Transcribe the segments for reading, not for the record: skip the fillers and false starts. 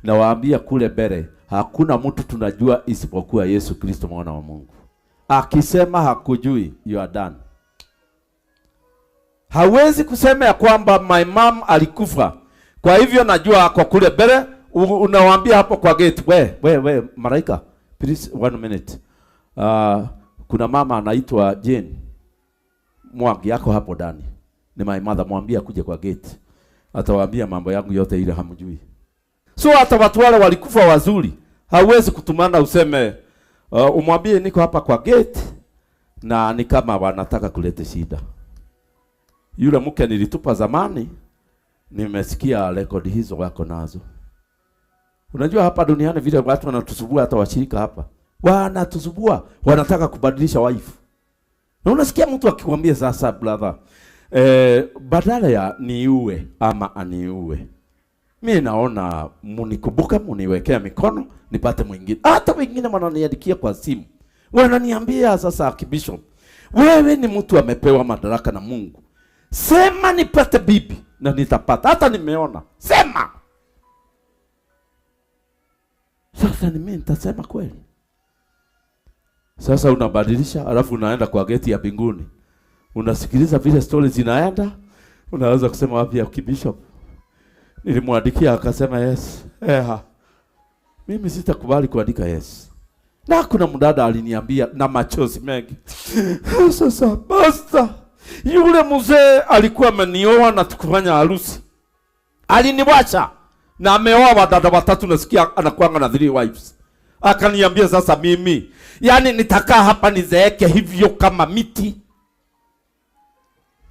Nawaambia kule mbele hakuna mtu tunajua isipokuwa Yesu Kristo mwana wa Mungu. Akisema hakujui, you are done. Hawezi kusema ya kwamba my mom alikufa, kwa hivyo najua ako kule mbele. Unawaambia hapo kwa gate, we we we, malaika, please one minute. Kuna mama anaitwa Jane Mwangi yako hapo ndani, ni my mother, mwambie akuje kwa gate, atawaambia mambo yangu yote ile hamjui. So hata watu wale walikufa wazuri, hauwezi kutumana useme umwambie niko hapa kwa gate na ni kama wanataka kuleta shida. Yule mke nilitupa zamani, nimesikia rekodi hizo wako nazo. Unajua hapa duniani vile watu wanatusumbua, hata washirika hapa wanatusumbua, wanataka kubadilisha wife. Na unasikia mtu akikwambia sasa, brother, badala ya niue ama aniue, mi naona munikumbuke, muniwekea mikono nipate mwingine. Hata wengine wananiandikia kwa simu, wananiambia sasa, Archbishop, wewe ni mtu amepewa madaraka na Mungu, sema nipate bibi na nitapata. Hata nimeona, sema sasa. Ni mimi nitasema kweli? Sasa unabadilisha, alafu unaenda kwa geti ya mbinguni, unasikiliza vile stories zinaenda, unaweza kusema wapi ya Bishop, nilimwandikia akasema yes. Eha, mimi sitakubali kuandika yes. Na kuna mdada aliniambia na machozi mengi, sasa pastor, yule mzee alikuwa amenioa na tukufanya harusi, aliniwacha na ameoa wadada watatu, nasikia anakuanga na three wives. Akaniambia sasa, mimi yani nitakaa hapa nizeeke hivyo kama miti,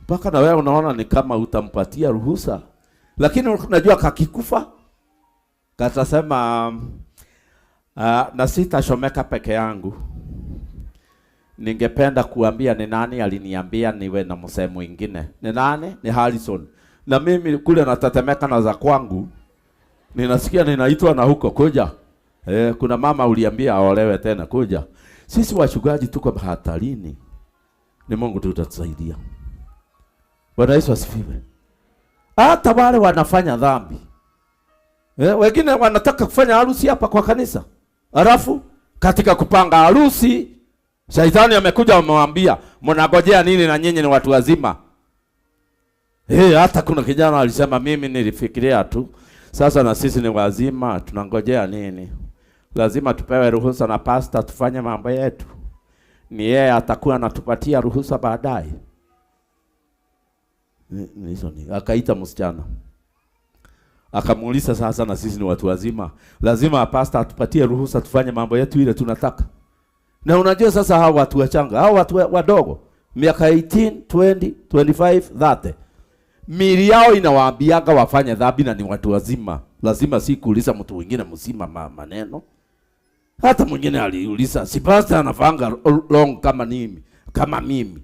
mpaka na wewe unaona ni kama utampatia ruhusa, lakini unajua kakikufa katasema na sitachomeka peke yangu. Ningependa kuambia ni nani aliniambia niwe na msee mwingine. Ni nani? Ni Harrison. Na mimi kule natetemeka na za kwangu, ninasikia ninaitwa na huko kuja. Kuna mama uliambia aolewe tena kuja. Sisi wachungaji tuko hatarini. Ni Mungu tu utatusaidia. Bwana Yesu asifiwe. Hata wale wanafanya dhambi. Wengine wanataka kufanya harusi hapa kwa kanisa. Alafu katika kupanga harusi shaitani amekuja amewambia, mnangojea nini na nyinyi ni watu wazima? Hata kuna kijana alisema mimi nilifikiria tu. Sasa na sisi ni wazima, tunangojea nini? Lazima tupewe ruhusa na pasta tufanye mambo yetu. Ni yeye atakuwa anatupatia ruhusa baadaye. Hizo ni akaita msichana. Akamuuliza, sasa na sisi ni watu wazima, lazima pasta atupatie ruhusa tufanye mambo yetu ile tunataka. Na unajua sasa hao watu wachanga, hao watu wadogo, miaka 18, 20, 25, 30. Miili yao inawaambiaga wafanye dhambi na ni watu wazima. Lazima si kuuliza mtu mwingine mzima maneno. Hata mwingine aliuliza, si pastor anavanga long kama nimi, kama mimi.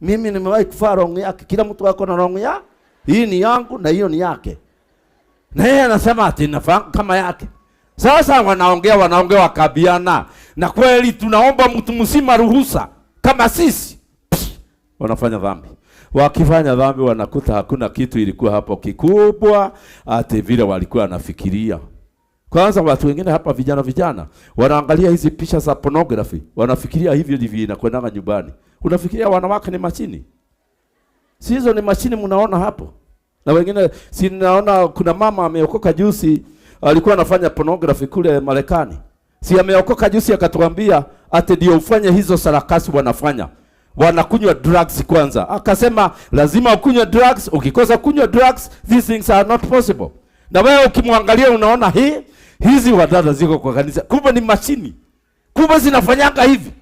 Mimi nimewahi kuvaa long yake. Kila mtu ako na long ya. Hii ni yangu na hiyo ni yake. Na yeye anasema ati nafaa kama yake. Sasa wanaongea wanaongea wakabiana. Na kweli tunaomba mtu mzima ruhusa kama sisi. Psh, wanafanya dhambi. Wakifanya dhambi wanakuta hakuna kitu ilikuwa hapo kikubwa ati vile walikuwa wanafikiria. Kwanza watu wengine hapa vijana vijana wanaangalia hizi picha za pornography, wanafikiria hivyo ndivyo inakwenda nyumbani. Unafikiria wanawake ni mashini? Si hizo ni mashini mnaona hapo. Na wengine si naona kuna mama ameokoka juzi alikuwa anafanya pornography kule Marekani. Si ameokoka juzi akatuambia ati ndio ufanye hizo sarakasi wanafanya. Wanakunywa drugs kwanza. Akasema lazima ukunywe drugs, ukikosa kunywa drugs these things are not possible. Na wewe ukimwangalia unaona hizi wadada ziko kwa kanisa. Kumbe ni mashini. Kumbe zinafanyanga hivi.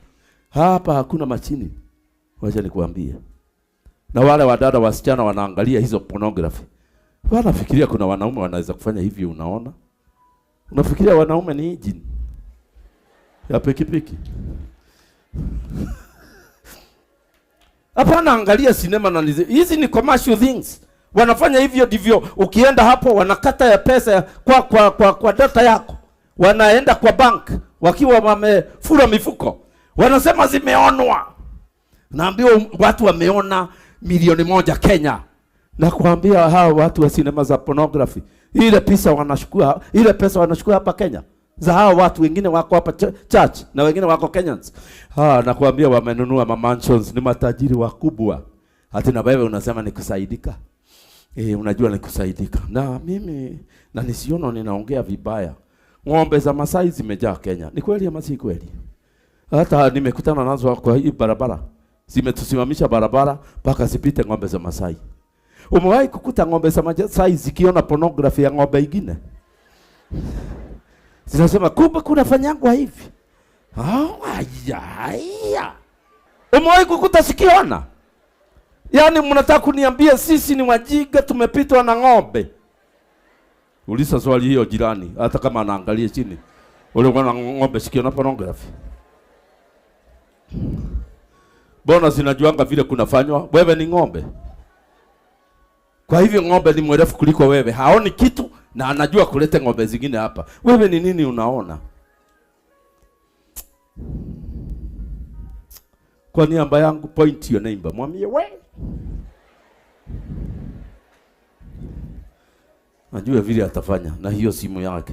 Hapa hakuna mashini. Wacha nikuambie. Na wale wadada wasichana wanaangalia hizo pornography. Wanafikiria kuna wanaume wanaweza kufanya hivi, unaona? Unafikiria wanaume ni engine ya pikipiki? Hapana, angalia sinema na hizi ni commercial things. Wanafanya hivyo ndivyo. Ukienda hapo wanakata ya pesa ya, kwa data yako. Wanaenda kwa bank wakiwa wamefura mifuko. Wanasema zimeonwa. Naambiwa watu wameona 1,000,000 Kenya. Nakwambia hao watu wa sinema za pornography, ile pesa wanachukua, ile pesa wanachukua hapa Kenya za hao watu wengine wako hapa church na wengine wako Kenyans. Ah, nakwambia wamenunua ma mansions, ni matajiri wakubwa. Hata na wewe unasema ni kusaidika. Eh, unajua ni kusaidika. Na mimi na nisiona ninaongea vibaya. Ng'ombe za Masai zimejaa Kenya. Ni kweli ama si kweli? Hata nimekutana nazo kwa hii barabara. Zimetusimamisha barabara mpaka zipite ng'ombe za Masai. Umewahi kukuta ng'ombe za Masai zikiona pornography ya ng'ombe ingine? Zinasema kumbe kunafanyangwa hivi. Ah, aya, aya. Umewahi kukuta sikiona? Yaani mnataka kuniambia sisi ni wajinga tumepitwa na ng'ombe? Uliza swali hiyo jirani, hata kama anaangalia chini. Ulikuwa na ng'ombe sikiona pornography? Mbona zinajuanga vile kunafanywa? Wewe ni ng'ombe. Kwa hivyo ng'ombe ni mwerevu kuliko wewe, haoni kitu na anajua kuleta ng'ombe zingine hapa. Wewe ni nini unaona? Kwa niaba yangu, point your neighbor, mwambie we. Najua vile atafanya na hiyo simu yake.